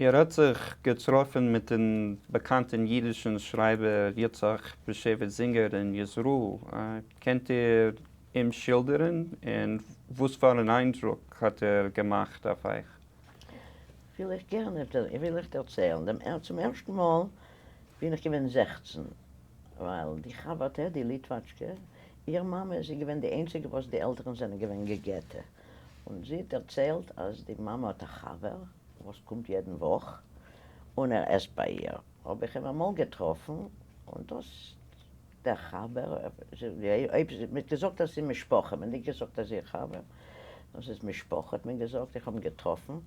איר האט זיך געטראפן מיטן באקאנטן אידישן שרייבער יצחק באשעוויס זינגער אין ישראל. קענט איר אים שילדערן און וואס פאר אן איינדרוק האט ער געמאכט אויף אייך? וויל איך גערנע וויל איך דערציילן. דעם צום ערשטן מאל בין איך געווען 16, ווייל די חבר'טע, די ליטוואטשקע, איר מאמע איז געווען די איינציגע וואס די עלטערן זענען געווען גע'גט'ע. און זי האט דערציילט אז די מאמע האט א חבר וואס קומט יעדן וואך און ער עסט ביי איר. האב איך אים אמאל געטראפן, און דאס דער חבר, אויב מען האט געזאגט אז ס'איז משפחה, מען האט נישט געזאגט אז איר חבר, דאס איז משפחה האט מען געזאגט, איך האב אים געטראפן,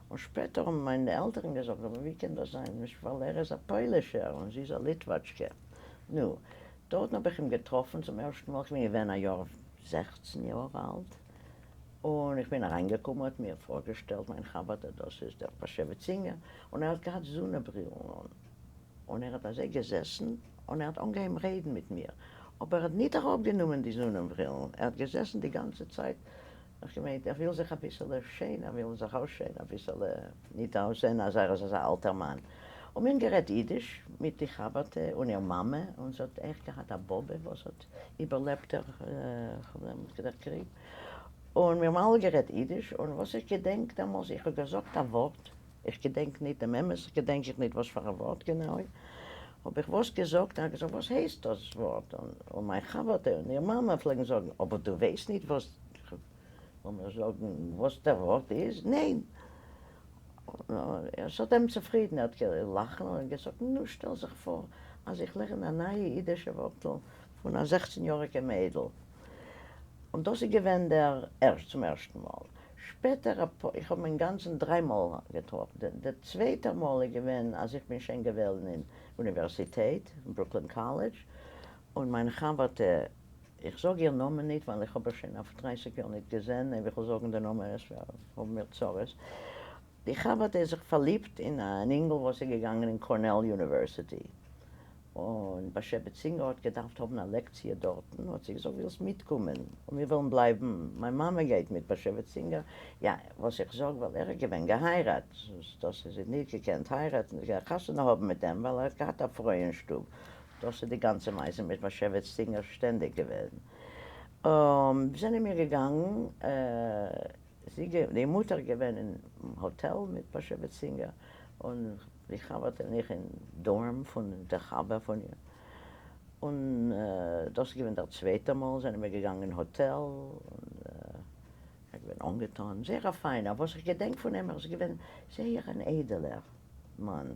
און שפעטער האבן מיינע עלטערן געזאגט, אבער ווי קען דאס זיין, ווייל ער איז א פוילישער און זי איז א ליטוואטשקע. נו, דארטן האב איך אים געטראפן צום ערשטן מאל, איך בין געווען א יאר 16 יאר אלט, און איך בין אריינגעקומען, האט מיר פארגעשטעלט מיין חבר'טע, דאס איז דער באשעוויס זינגער, און ער האט געהאט זונען-ברילן אן, און ער האט אזוי געזעסן, און ער האט אנגעהויבן רעדן מיט מיר, אבער ער האט ניט אראפגענומען די זונען-ברילן, ער האט געזעסן די גאנצע צייט, איך געמיינט ער וויל זיך אביסעלע שיין, ער וויל זיך אויסזען אביסעלע, ניט אויסזען אז ער איז אזא אלטער מאן. און מיר האבן גערעדט אידיש מיט די חבר'טע און איר מאמע, און זי האט אויך געהאט א באבע וואס האט איבערלעבט דער קריג, און מיר האבן אלע גערעדט אידיש, און וואס איך געדענק דעמאלס, איך האב געזאגט א ווארט, איך געדענק ניט דעם אמת, געדענק איך ניט וואס פאר א ווארט גענוי, האב איך וואס געזאגט, ער האט געזאגט וואס הייסט דאס ווארט, און מיין חבר'טע און איר מאמע פלעגן זאגן, אבער דו ווייסט ניט וואס, לאמיר זאגן, וואס דער ווארט איז, ניין. עס האט אים צופרידן, ער האט געלאכט און געזאגט, נו שטעל זיך פאר אז איך לערן א נייע אידישע ווארטל פון א 16 יאריגע מיידל. און דאס איז געווען דער ערשט צום ערשטן מאל. שפעטער, איך האב אינגאנצן דריי מאל געטראפן. דער צווייטער מאל איז געווען אז איך בין שוין געווען אין אוניווערסיטעט, אין ברוקלין קאלעדזש, און מיין חבר'טע, איך זאג איר נאמען ניט ווייל איך האב איר שוין אויף 30 יאר ניט געזען, אויב איך וועל זאגן די נאמען עס האבן מיר צרות. די חבר'טע איז זיך פארליבט אין אן אינגל וואס איז געגאנגען אין קארנעל יוניווערסיטי, און באשעוויס זינגער האט געדארפט האבן א לעקציע דארטן, האט זי געזאגט ווילסט מיטקומען און מיר וועלן בלייבן, מיין מאמע גייט מיט באשעוויס זינגער, יא וואס איך זאג ווייל ער איז געווען געהייראט, דאס איז זי ניט געקענט הייראטן, חתונה האבן מיט אים ווייל ער האט געהאט א פרוי אין שטוב, דאס איז די גאנצע מעשה מיט באשעוויס זינגער שטענדיג געווען. זענען מיר געגאנגען, זי די מוטער געווען אין האטעל מיט באשעוויס זינגער, און די חבר'טע און איך אין dorm פון דער חבר פון איר. און דאס איז געווען דער צווייטער מאל, זענען מיר געגאנגען אין האטעל, און ער איז געווען אנגעטאן, זייער א פיינער, וואס איך געדענק פון אים, ער איז געווען זייער אן איידעלער מאן,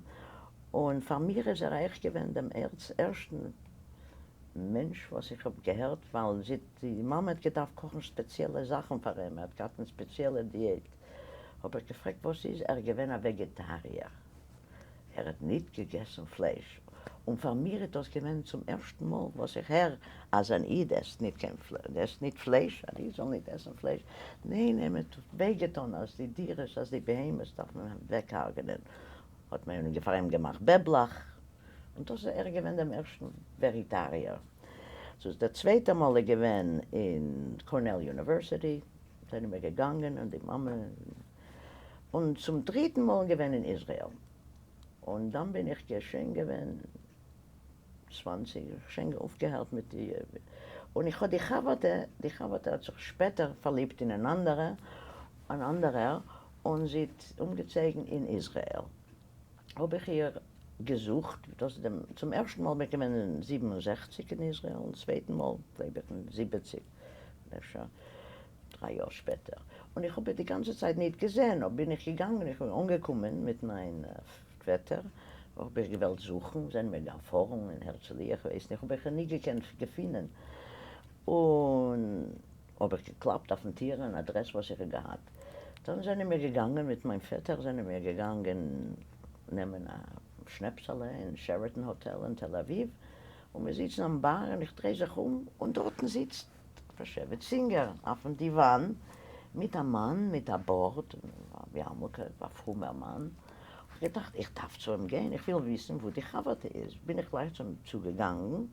און פאר מיר איז ער אויך געווען דעם ערשטן מענטש וואס איך האב געהערט, ווייל זי, די מאמע האט געדארפט קאכן ספעציעלע זאכן פאר אים, ער האט געהאט א ספעציעלע דיעט, האב איך געפרעגט וואס איז, ער איז געווען א וועגעטאריער, ער האט ניט געגעסן פלייש, און פאר מיר איז דאס געווען צום ערשטן מאל וואס איך הער אז אן איד עסט ניט קיין עסט ניט פלייש, אן איד זאל ניט עסן פלייש, ניין, אים האט וויי געטאן אז די דירות, אז די בהמות דארף מען אוועקהרג'נען, האט מען פאר אים געמאכט בעבלעך, און דאס איז ער געווען דעם ערשטן וועגעטאריער. ס'איז דער צווייטער מאל איז געווען אין קארנעל יוניווערסיטי, זענען מיר געגאנגען און די מאמע, און צום דריטן מאל געווען אין איזראעל, און דאן בין איך שוין געווען 20, איך שוין אויפגעהערט מיט די, און איך האב די חבר'טע, די חבר'טע האט זיך שפעטער פארליבט אין אן אנדערע, אן אנדערער, און זי האט אומגעצויגן אין איזראעל. האב איך איר געזוכט, דאס איז דעם, צום ערשטן מאל בין איך געווען אין 67 אין איזראעל, און צווייטן מאל גלייב איך אין 70, אפשר דריי יאר שפעטער, און איך האב איר די גאנצע צייט ניט געזען, אבער בין איך געגאנגען, איך בין אנגעקומען מיט מיין פעטער, האב איך געוואלט זוכן, זענען מיר געפארן אין הרצליה, איך ווייס נישט, האב איך איר ניט געקענט געפינען, און האב איך געקלאפט אויפן טיר אן אדרעס וואס איך האב געהאט, דאן זענען מיר געגאנגען מיט מיין פעטער זענען מיר געגאנגען נעמען א שנעפסעלע אין שעראטאן האטעל אין תל אביב, און מיר זיצן אויפן באר און איך דריי זיך אום און דארטן זיצט באשעוויס זינגער אויפן דיוואן מיט א מאן מיט א בארד, א יארמולקע, א פרומער מאן, האב איך געטראכט איך דארף צו אים גיין, איך וויל וויסן וואו די חבר'טע איז, בין איך גלייך צו אים צוגעגאנגען,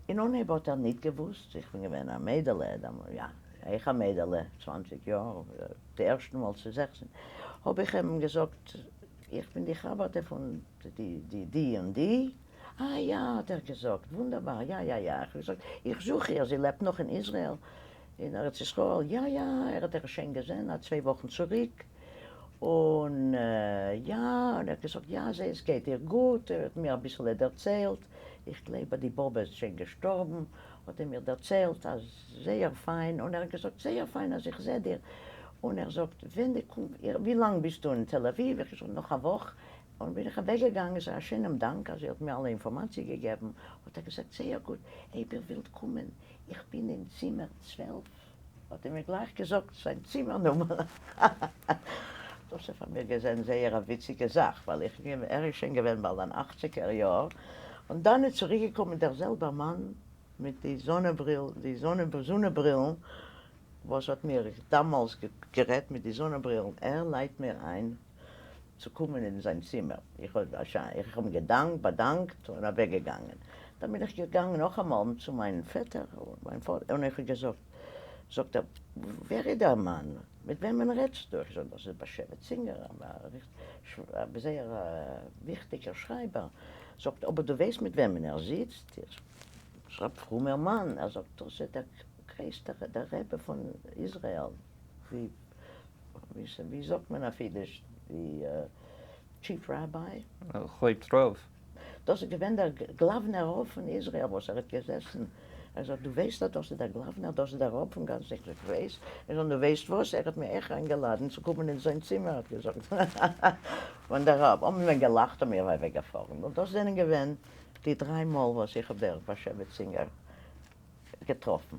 אין אנהייב האט ער ניט געוואוסט, איך בין געווען א מיידעלע, יא, אויך א מיידעלע, 20 יאר, די ערשטע מאל צו 16, האב איך אים געזאגט, איך בין די חבר'טע פון די די די און די. אה יא האט ער געזאגט, וואונדערבאר, יא יא יא, איך האב געזאגט, איך זוך איר, זי לעבט נאך אין איזרעאל, אין ארץ ישראל, יא יא, ער האט איר שוין געזען א צוויי וואכן צוריק, און יא, און ער האט געזאגט יא, זי, עס גייט איר גוט, ער האט מיר אביסעלע דערציילט, איך גלייב אז די באבע איז שוין געשטארבן, האט ער מיר דערציילט אז זייער פיין, און ער האט געזאגט זייער פיין אז איך זע דיר, און ער זאגט ווען דו קומסט, ווי לאנג ביסטו אין תל אביב, איך זאג נאך א וואך, און בין איך אוועק געגאנגען, זייער א שענעם דאנק אז איר האט מיר אלע אינפארמאציע געגעבן, האט ער געזאגט זייער גוט, אויב איר ווילט קומען, איך בין אין צימער 12, האט ער מיר גלייך געזאגט זיין צימער נומער, דאס איז פאר מיר געווען זייער א וויציגע זאך, ווייל איך בין, ער איז שוין געווען באלד אן אכציגער יאר, און דאן איז צוריק געקומען דער זעלבער מאן מיט די זונעבריל, די זונעברילן, וואס האט מיר דאמאלס גערעדט מיט די זונעברילן, ער ליידט מיר איין צו קומען אין זיין צימער, איך האב איך האב אים געדאנקט, באדאנקט און אוועק געגאנגען, דאן בין איך געגאנגען נאכאמאל צו מיין פעטער און איך האב געזאגט, זאגט ער, ווער איז דער מאן? מיט וועמען רעדסטו? איך זאג, דאס איז באשעוויס זינגער, א זייער וויכטיגער שרייבער, זאגט ער, אבער דו ווייסט מיט וועמען ער זיצט? איך זאג, א פרומער מאן, ער זאגט, דאס איז דער גרעסטער, דער רבי פון איזראעל, ווי ווי זאגט מען אויף אידיש די chief rabbi? הויפט רב. דאס איז געווען דער גלאוונער רב פון איזריעל וואס ער האט געזעסן, ער זאגט דו ווייסט אז דאס איז דער גלאוונער, דאס איז דער רב פון גאנץ איך זאג איך ווייס, ער זאגט דו ווייסט וואס, ער האט מיר אויך איינגעלאדענט צו קומען אין זיין צימער האט געזאגט פון דער רב, האבן מיר געלאכט און מיר אוועק געפארן, און דאס זענען געווען די דריי מאל וואס איך האב דער באשעוויס זינגער געטראפן.